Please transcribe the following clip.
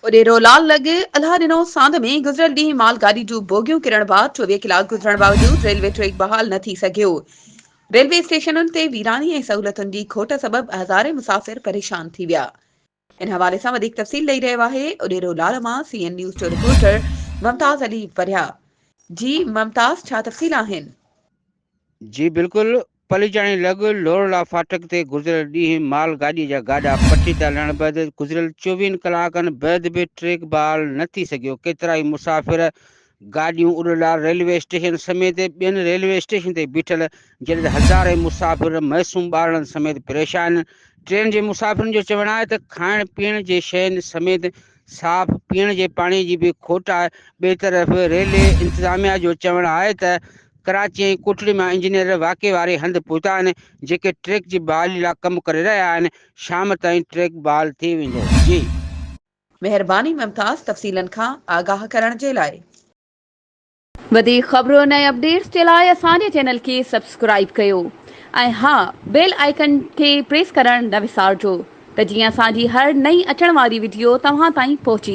اڏيرو لال لڳ الهه ڏنو ساند ۾ گذريل ڏينهن مال گاڏي جون بوگيون ڪرڻ بعد 24 ڪلاڪ گذرڻ باوجود ريلوي ٽريڪ بحال نه ٿي سگهيو. ريلوي اسٽيشنن تي ويراني ۽ سهولتن جي کوٽ سبب هزارين مسافر پريشان ٿي ويا. ان حوالي سان وڌيڪ تفصيل ڏئي رهيو آهي اڏيرو لال مان سي اين نيوز جو رپورٽر ممتاز علي وريا. جي ممتاز ڇا تفصيل آهن؟ جي بلڪل پليجاڻي لڳ لورلا ڦاٽڪ تي گذريل ڏينهن مال گاڏي جا گاڏا پٽي تان لهڻ بعد گذريل چوويهن ڪلاڪن بعد به ٽريڪ بحال نه ٿي سگهيو، ڪيترائي مسافر گاڏيون اڏلا ريلوي اسٽيشن سميت ٻين ريلوي اسٽيشن تي بيٺل جڏهن ته هزارين مسافر معصوم ٻارڙن سميت پريشان ٽرين جي مسافرن جو چوڻ آهي ته کائڻ پيئڻ جي شين سميت صاف پيئڻ جي پاڻي جي به کوٽ آهي ٻئي طرف ريلوي انتظاميا جو چوڻ آهي ته ڪراچي ۽ ڪوٽڙي مان انجنيئر واقعي واري هنڌ پهتا آهن، جيڪي ٽريڪ جي بحالي لا ڪم ڪري رهيا آهن، شام تائين ٽريڪ بحال ٿي ويندو. جي. مهرباني ممتاز تفصيلن کان آگاهه ڪرڻ جي لاء. وڌيڪ خبرن ۽ اپڊيٽس جي لاء اسان جي چينل کي سبسڪرائيب ڪيو ۽ ها بيل آئيڪن کي پريس ڪرڻ نه وسارجو ته جيئن اسان جي هر نئين اچڻ واري وڊيو توهان تائين پهچي.